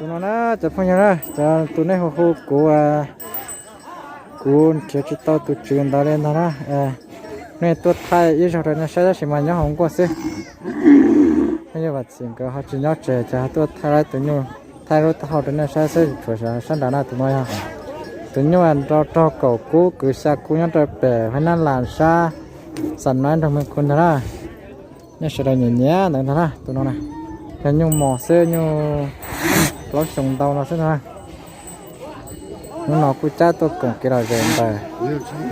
Tus no na cov phooj ywg na, cov tus nej hu hu kuv, kuv nrhiav tsis tau tus tswv ntawd li ntag na. Nej tuaj thaij ib zaug rau nej saib tab sis mas nyob hauv nkuaj xwb. Phooj ywg Vam Txim nkawd ho tsis nyob tsev ces ho tuaj thaij tus nyuj, thaij lub taub hau rau nej saib xwb, tshuav sab nrad na. Tus no yog tus nyuj nrau raug kaum kub kwv xya kub nyob rau pem Huab Nab Las sab Xam Nab nroog Mws Khu ntag na. Nej sawv daws nyiam nyiam ntawd ntag na. Tus no na yog nyuj mos xwb, nyuj plaub xyoos ntau no xwb ntag na. Hnub no kuj cab tuaj koom kev lom zem ntawm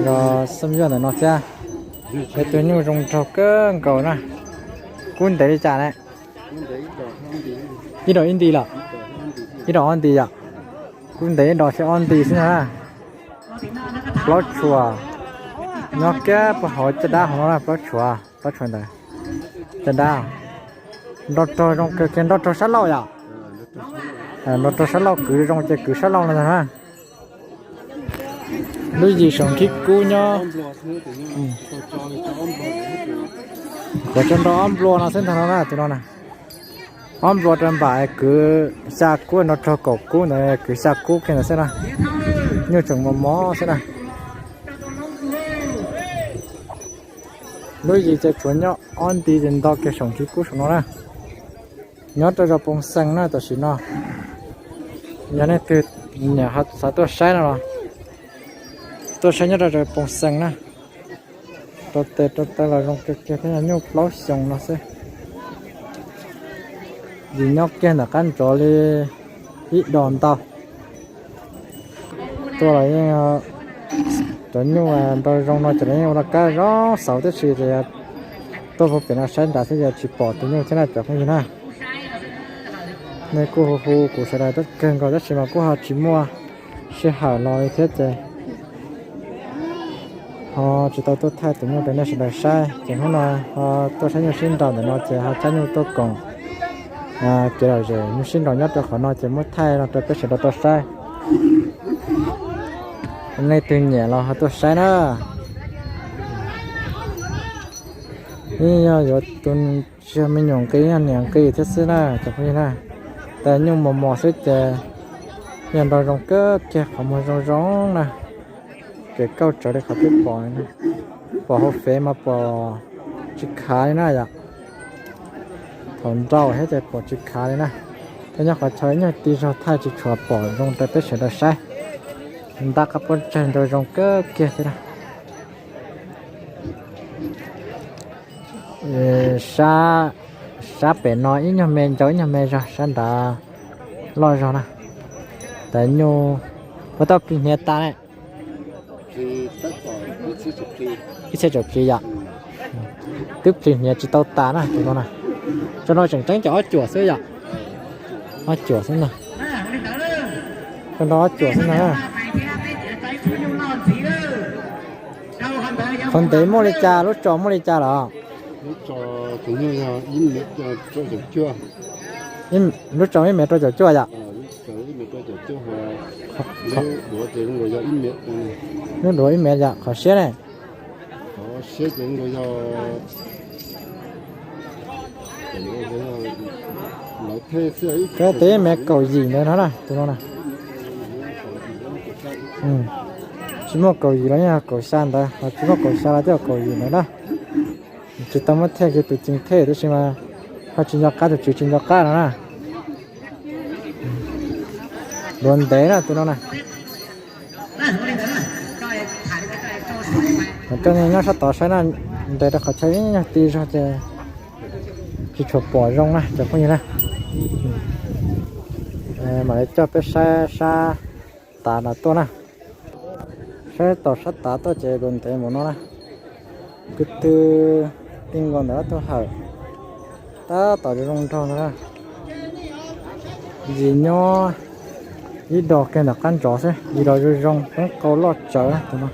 zos Xeeb Yuaj ntawm no thiab. Es tus nyuj zoo nraug kawg nkaus na. Kub ntev li cas ne? Ib dos ib nti los? Ib dos ob nti yom. Kub ntev ib dos thiab ob nti xwb na. Plaub tshuam nyob kiag puag hauv caj dab hauv no na, plaub tshuam, plaub tshuam ntawd. Caj dab nrau raug zoo kawg kiag, nrau raug sab laug yom. Nrau raug sab laug kwv zoo ces kwv sab laug no ntag na. Lub yim saum nkhib kub nyob, kuv tsuas nrau ob nplua no xwb ntag no na, tus no na. Ob nplua rau npam kwv xya kub, nrau raug kaum kub ntawd kwv xya kub kiag ntawd xwb na. Nyuj tseem mos mos xwb na. Lub yim ces tshuav nyob ob nti ces nto kiag saum nkhib kub saum no na. Nyob rau zos Poo Xees na tam sim no. Yog nej twg nyiam xav tuaj saib no los tuaj saib nyob rau zos Poo Xees na. Rau tes rau taw los zoo kawg kiag thiab, yog nyuj plaub xyoos no xwb. Yim nyob kiag ntawm qab ntsov li ib dos ntau. Tuaj los yeej, cov nyuj nrau zoo no ces lawv yeej ua laj kab zoo xauv tib si ces tuaj puag pem no saib nrad xwb ces tsis pom tus nyuj thiab na cov phooj ywg na. Nej kuj hu hu kuv sawv daws tuaj kawg nkaus tab sis mas kuj ho tsis muaj sij hawm los li thiab ces ho tsis tau tuaj thaij tus nyuj rau nej sawv daws saib ces hnub no ho tuaj saib nyuj sib nraus ntawm no ces ho cab nyuj tuaj koom kev lom zem nyuj sib nraus nyob rau qhov no ces muab thaij los rau peb sawv daws tau saib. Nej twg nyiam los ho tuaj saib na. Ib yog yuav tus tsis yog me nyuam nqi, yog niam nqi thiab xwb na cov phooj ywg na. Tas nyuj mos mos xwb ces yog nrau zoo kawg kiag, qhov muag zoo zoo na. Kev kauj tsawv li qhov twb pom, pom hauv fev mas pom tsis khav li na yom. Thaum nrau thiab ces pom tsis khav li na. Thiab nyob qhov chaw ib nyuag ti zog thaij tsis tshua pom zoo rau peb sawv daws saib. Ntab qab puab tsawg nrau zoo kawg kiag thiab na. Sab, sab pem no ib nyuag me ncau ib nyuag me zog, sab nrad loj zog na. Tas nyuj puas tau plig hniav tas ne? Ib txhiab tsaum plig yom. Twb plig hniav tsis tau tas na tus no na. Tso no tseem tseeb cov ob cuam xwb yom. Ob cuam xwb ntag. Tso no ob cuam xwb ntag. Qhov ntev muaj li cas, lub tsos muaj li cas los? Lub tsos ib mev rau caum cuaj yom. Lub duav ib mev yom, qhov siab ne? Kab tes ib mev kaum yim ntawd no na, tus no na. Tsis muaj kaum yim los yeej yog kaum xya ntawd, ho tsis muaj kaum xya los twb yog kaum yim ntawd na. Tsis tau muab thej kiag tus ceev thej tab sis mas ho tsis nco qab, tus tswv tsis nco qab no na. Duav ntev na tus no na. Coj nej nyob sab tod saib na, nres rau qhov chaw ib nyuag ti zog ces tsis tshua pom zoo na cov phooj ywg na. Mam li coj peb saib sab tav no tuaj na. Saib tom sab tav tuaj ces duav ntev mus no na. Kwv tw tij nkaus ntawm ob tug hawm tab tom zoo nraug ntag na. Yim nyob ib dos kiag ntawm qab ntsov xwb, yim los zoo zoo, poob qau loj tsawv tus no.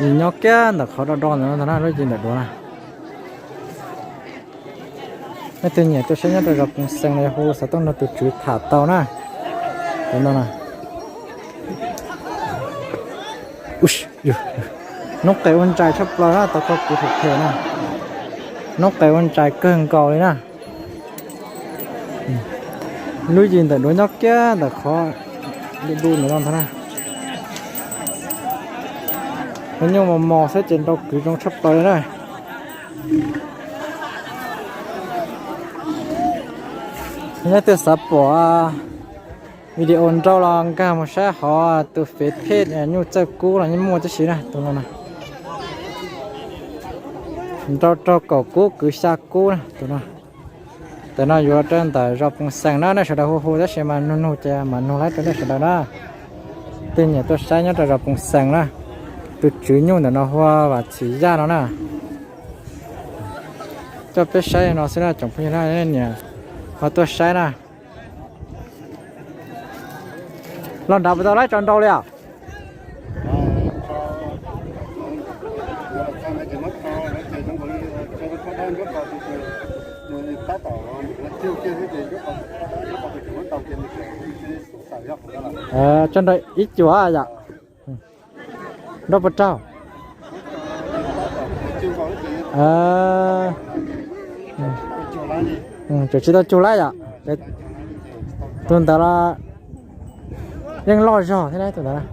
Yim nyob kiag ntawm qhov do do ntawm no ntag na, lub yim ntawm duav na. Nej twg nyiam tuaj saib nyob rau zos Poo Xees los yog hu xov tooj nrog tus tswv tham tau na. Hnub qes ua ntsais tshaj plaws na, tau koj kuv phem phem na. Noob qes ua ntsais kawg nkaus li na. Lub yim ntawm duav nyob kiag ntawm qhov du du ntawm no ntag na. Cov nyuj mos mos xwb ces nrau kwv zoo tshaj plaws li na. Nyob twg xav pom video nrau los nkag mus saib hauv tus fev phej nyuj txawj kub los yeej muaj tib si na tus no na. Nrau raug kaum kub kwv xya kub na tus no. Tus no yuav rau ntawm zos Poos Xeem na, nej sawv daws hu hu tab sis mas nug nug ces mam nug laib rau nej sawv daws na. Tej nyiam tuaj saib nyob rau zos Poos Xeem na. Tus tswv nyuj ntawm no hu ua Vam Txhim Yaj no na. Coj peb saib no xwb na tsoom phooj ywg na, nej nyiam ho tuaj saib na. Los nrad puas tau laib tso nrau li os? Tso nrau ib cuam yom. Nrau puas raug? Tseem tsis tau cug laib yom. Tus ntawd los yeej loj zog thiab tus ntawd.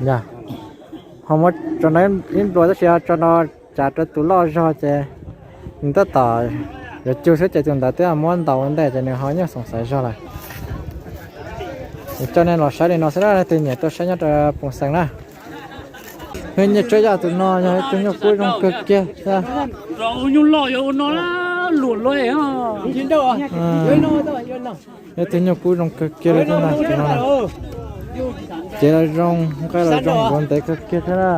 Ya, ho muab tso no ib nplua tab sis tso no tsav rau tus loj zog ces nws tab tom yuav cug xwb ces tus ntawd twb muab ntaus ua ntej ces nws ho yeej xoom xaiv zog lawm. Coj nej los saib li no xwb na, leej twg nyiam tuaj saib nyob rau Poos Xeem na. Nyiaj Tswb Yaj tus no yog ib tug nyuj kub zoo kawg kiag thiab. Ib tug nyuj kub zoo kawg kiag li thiab ntag tus no. Cev los zoo, nqaij los zoo, nquav ntev kawg kiag thiab na.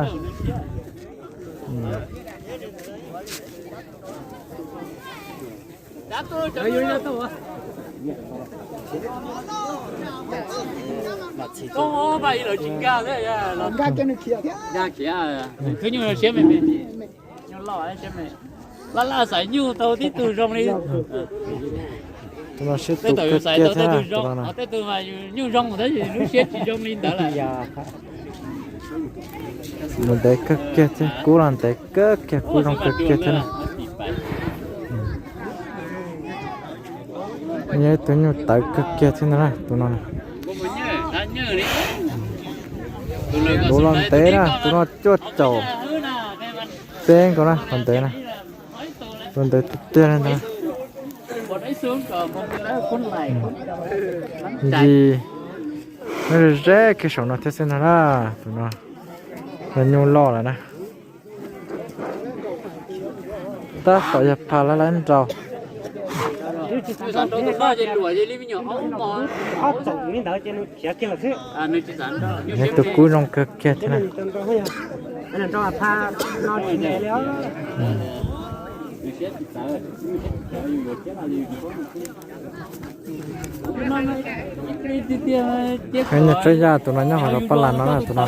Khwb nyuj siab me me, nyuj loj siab me, laj laj xaiv nyuj tau tib tug zoo li. Tej thaum yus xaiv tau tej tug zoo, tej tug mas yus nyuj zoo tab sis lub siab tsis zoo li ntawd lawm. Mus ntev kawg kiag thiab, kub los ntev kawg kiag, kub zoo kawg kiag thiab na. Yog ib tug nyuj tawv kawg kiag thiab ntag na tus no. Duav los ntev na, tus no cuaj caum peb nkaus na, qhov ntev na. Duav ntev tiag tiag li ntag. Ntsis nyob ze ze kiag saum no thiab xwb ntag na, tus no yog nyuj loj lawm na. Tab tom yog pha lab lab nrau. Tus kub zoo kawg kiag thiab na. Nyiaj Tswb Yaj tus no nyob hauv zos Paj Las no na tus no.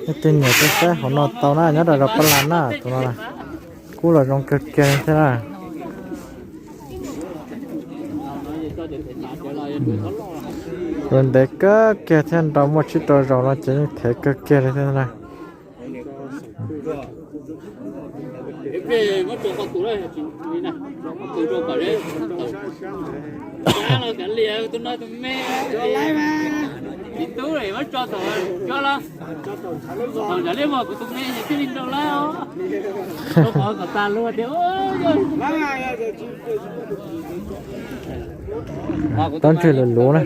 Leej twg nyiam tuaj saib hauv no tau na, nyob rau zos Paj Las na tus no. Kub los zoo kawg kiag thiab na. Duav ntev kawg kiag thiab, nrau muaj tsib rau zaus no ces yeej thev kawg kiag li thiab na. Tau ntseg lawm luv na.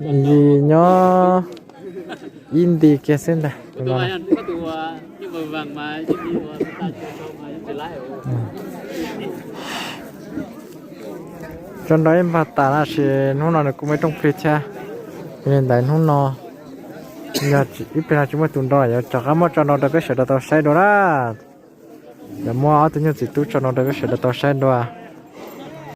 Yim nyob ib nti kiag xwb ntag. Tso nrau ib npag tas na, tab sis hnub no nws kuj muaj ib rooj plig thiab. Yog li ntawd hnub no yog ib pliag no tsis muaj tus nrau, yuav rov qab muab tso nrau rau peb sawv daws tau saib dua na. Yuav muab ob tug nyuj txiv tub tso nrau rau peb sawv daws tau saib dua.